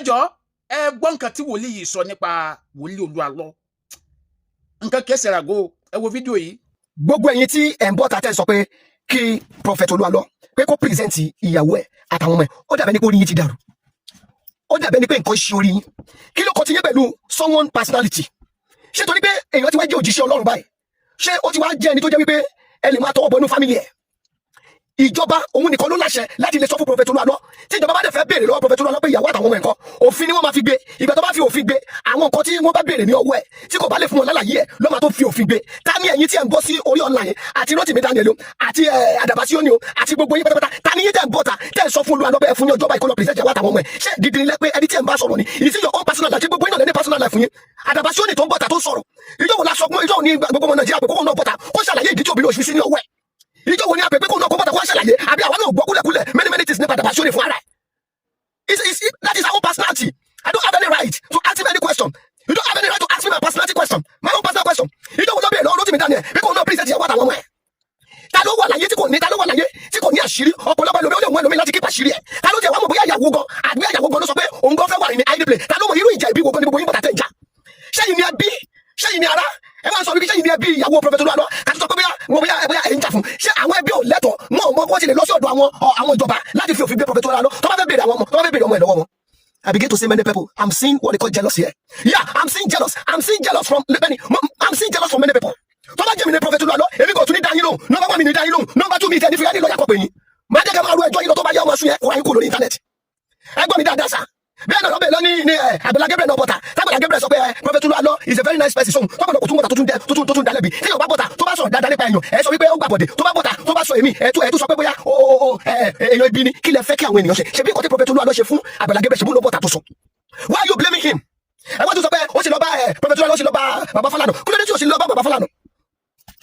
Jọ, ẹ gbọ́ nǹkan tí wòlíì yìí sọ nípa wòlíì Olúalọ. Nǹkan kẹsẹ̀ ràgó. Ẹ wo fídíò yìí. Gbogbo ẹ̀yin tí ẹ̀ ń bọ́ ta, tẹ́ sọ pé kí Prophet Olúalọ pé kó present ìyàwó ẹ̀ àtàwọn ọmọ ẹ̀, ó dàbẹ́ ní pé orí yín ti dàrú, ó dàbẹ́ ní pé nǹkan ṣe orí yín. Kí ló kọ́ ti yín pẹ̀lú someone personality? Ṣé torí pé èèyàn ti wá jẹ́ òjíṣẹ́ Ọlọ́run báyìí, ṣé ó ti wá jẹ́ ẹni tó jẹ́ wípé ẹ lè máa tọwọ́ bọ inú family ẹ̀? Ìjọba òun nìkan ló láṣẹ láti lè sọ fún Prophet Olúalọ. Tí ìjọba bá dẹ̀ fẹ́ béèrè lọ́wọ́ Prophet Olúalọ pé ìyàwó àtàwọn ọmọ ẹ̀ kọ́, òfin ni wọ́n máa fi gbé. Ìgbà tó bá fi òfin gbé, àwọn nǹkan tí wọ́n bá béèrè ní ọwọ́ ẹ̀, tí kò bá lè fún wọn lálàyé ẹ̀, ló máa tó fi òfin gbé. Ta ni ẹ̀yin tí ẹ̀ ń bọ́ sí orí online, àti Rótìmí Daniel o, àti Àdàbà Síónì o, àti gbogbo yín pátápátá? Ta ni yín tẹ̀ ń bọ́ ta, tẹ̀ ń sọ fún Olúalọ bẹ́ẹ̀ fún ní ọjọ́ báyìí kó lọ present ìyàwó àtàwọn ọmọ ẹ̀? Ṣé dídì nílẹ̀ pé ẹni tí ẹ̀ ń bá sọ̀rọ̀ ni? Is it your own personal life? Gbogbo yín náà lẹ́ni personal life yín. Àdàbà Síónì tó ń bọ̀ta tó ń sọ̀rọ̀, ìjọ wo la sọ fún? Ìjọ wo ni gbogbo ọmọ Nàìjíríà pé kókó náà bọ̀ta kó ṣàlàyé ìdí tí obìnrin òṣìṣẹ́ ní ọwọ́ ẹ̀? Ìjọ wo ni àpèpé kó náà kó bọ́ta kó ṣàlàyé? Àbí àwa náà gbọ́ kúlẹ̀kúlẹ̀ many many things nípa Àdàbà Síónì fún ara ẹ̀? That is our own personality. I don't have any right to ask him any question. You don't have any right to ask me my personality question, my own personal question. Ìjọ wo ló bèèrè lọ́wọ́ Rótìmí Daniel bí kò náà present ìyàwó àtàwọn ọmọ ẹ̀? Ta ló wà láyé tí kò ní? Ta ló wà láyé tí kò ní àṣírí? Ọ̀pọ̀lọpọ̀ ẹlòmíì, ó lè mú ẹlòmíì láti kípa àṣírí ẹ̀. Ta ló tiẹ̀ wá mọ̀ bóyá ìyàwó gan àbí ìyàwó gan ló sọ pé òun gan fẹ́ wà ní hiding place? Ta ló mọ̀ irú ìjà ìbí wo gan ni gbogbo yín bọ̀tà tẹ̀ ń jà? Ṣẹ́yìn ni ẹbí? Ṣẹ́yìn ni ara? Ẹ máa ń sọ wípé ṣẹ́yìn ni ẹbí ìyàwó Prophet Olúalọ, kàtó sọ pé bóyá wọn bóyá ẹ̀ ń jà fún. Ṣé àwọn ẹbí ò lẹ́tọ̀ọ́? Wọn ò mọ bó ti lè lọ sí ọ̀dọ̀ àwọn ìjọba láti fi òfin gbé Prophet Olúalọ tó bá fẹ́ béèrè àwọn ọmọ, tó bá fẹ́ béèrè ọmọ ẹ̀ lọ́wọ́ wọn? I begin to see many people. I'm seeing what they call jealous here. Yeah, I'm seeing jealous. I'm seeing jealous from many. I'm seeing jealous from many people. Tó bá jẹ́ mi ní Prophet Olúalọ, èmi kò tún ní dá yín lóhùn. Number one, mi ní dá yín lóhùn. Number two, mi tẹ̀ ní fi ní lọ́ọ̀yà kọ́ pé yín. Má jẹ́ kẹ́ máa ru ẹjọ́ yín lọ. Tó bá yá, ọmọ sún yẹn kó ayé kó lórí internet. Ẹ gbọ́ mi dáadáa sá. Bẹ́ẹ̀ náà lọ́bẹ̀ lọ ní ẹ Àgbàlá Gabriel náà bọ̀tà. Tágbàlá Gabriel sọ pé ẹ Prophet Olúalọ is a very nice person sóhun. Tọ́pọ̀lọpọ̀ tún bọ̀tà tó tún dalẹ̀ bí. Téèyàn bá bọ̀tà tó bá sọ̀rọ̀ dáadáa nípa èèyàn, ẹ sọ wípé ó gbà bọ̀dẹ̀. Tó bá bọ̀tà tó bá sọ èmi, ẹ tún sọ pé bóyá ó ẹ èèyàn ibi ni. Kí lẹ fẹ́ kí àwọn ènìyàn ṣe? Ṣe bí nǹkan tí Prophet Olúalọ ṣe fún Àgbàlá Gabriel ṣe bó ló bọ̀tà tó sọ? Why are you blaming him? Ẹ wọ́n tún sọ pé ó sì lọ bá ẹ Prophet Olúalọ, ó sì lọ bá bàbá Fálànà. Kí ló dé tí ó sì lọ bá bàbá Fálànà?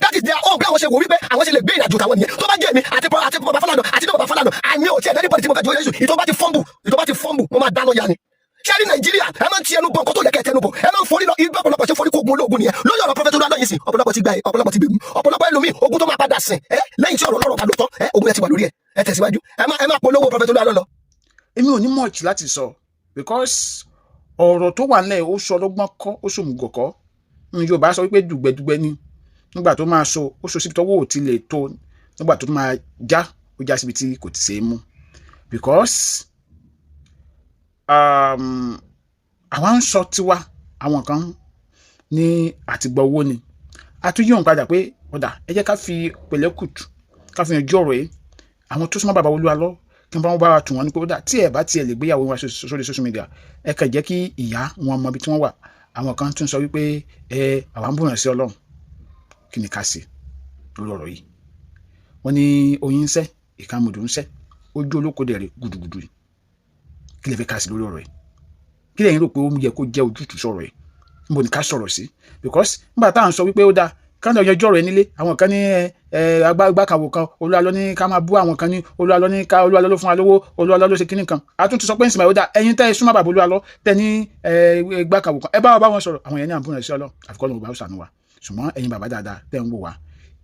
That is their own. Bí àwọn ṣe wò wípé àwọn ṣe lè gbé ìrìnàjò tàwọn nìyẹn. Tó bá jẹ́ mi àti bàbá Fálànà àti bàbá Fálànà, àmì ò tí ẹ̀ anybody tí mo fẹ́ jọ Yéṣu. Ìtọ́ bá ti fọ́nbù, ìtọ́ bá ti fọ́nbù, mo máa dáná ya ni. Ṣé ní Nàìjíríà, ẹ máa ń ti ẹnu bọ nǹkan tó yẹ kẹ́ ẹ tẹnu bọ, ẹ máa ń forí lọ ibi. Ọ̀pọ̀lọpọ̀ ṣe forí kó ogun ológun nìyẹn lórí ọ̀rọ̀ Prophet Olúalọ yìí sìn. Ọ̀pọ̀lọpọ̀ ti gba ẹ, ọ̀pọ̀lọpọ̀ ti gbègún, ọ̀pọ̀lọpọ̀ ẹlòmíì, ogun tó máa padà sìn ẹ lẹ́yìn tí ọ̀rọ̀ ọlọ́rọ̀ bá lò tán ẹ, ogun yẹn ti wà lórí ẹ. Ẹ tẹ̀síwájú, ẹ máa polówó Prophet Olúalọ lọ. Èmi ò ní much láti sọ because ọ̀rọ̀ tó wà nílẹ̀, ó sọ ọlọ́gbọ́n kọ́, ó sọ òmùgọ̀ kọ́. Yorùbá sọ wípé dùgbẹ̀dùgbẹ̀ ni. Nígbà tó máa so, ó so síbi tọ́wọ́ ò ti lè tó. Nígbà tó máa já, ó já síbi tí kò ti ṣe é mú because àwa ń sọ tiwa, àwọn kan ní àtìgbà owó ni a tún yíwọ̀n padà pé ọ̀dà, ẹ jẹ́ ká fi pẹ̀lẹ́kùtù ká fi yanjú ọ̀rọ̀ yìí. Àwọn tó súnmọ́ bàbá Olúalọ, kí n bá wọn bá wa tù wọ́n ní pé ó dà, tí ẹ bá tiẹ̀ lè gbéyàwó wọn sórí social media, ẹ kàn jẹ́ kí ìyá wọn mọ ibi tí wọ́n wà. Àwọn kan tún sọ wípé ẹ àwa ń bùràn sí Ọlọ́run. Kí ni ká ṣe lórí ọ̀rọ̀ yìí? Wọ́n ní oyin ń sẹ́, ìkàmùdù ń sẹ́, ojú olóko dẹ̀rẹ̀ gudugudu yìí. Kí lè fẹ́ ká ṣe lórí ọ̀rọ̀ yìí? Kí lẹ́yìn rò pé ó yẹ kó jẹ́ ojútùú sọ̀rọ̀ yìí? Níbo ni ká sọ̀rọ̀ sí? Because nígbà táwọn sọ wípé ó dáa káńtà yanjú ọ̀rọ̀ ẹ nílé, àwọn kan ní ẹ ẹ agbákàwò kan, Olúalọ ní ká máa bú, àwọn kan ní Olúalọ ní ká Olúalọ ló fún wa lówó, Olúalọ ló ṣe kíní kan. A tún ti sọ pé ń sìnbà, ó dáa, ẹ̀yin tẹ́ ẹ súnmọ́ bàbá Olúalọ, tẹ́ ní ẹ gbákàwò kan, ẹ bá wa bá wọn sọ̀rọ̀. Àwọn yẹn ní àbúrò sí ọlọ́ àfikọ́ lóun bá ṣàánú wa. Ṣùgbọ́n ẹ̀yin bàbá dáadáa tẹ́ ń wò wá,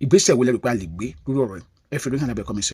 ìgbésẹ̀ wo lẹ rò pé a lè gbé lórí ọ̀rọ̀ yìí? Ẹ fi lóyún àbẹ̀ kọ́mi sí.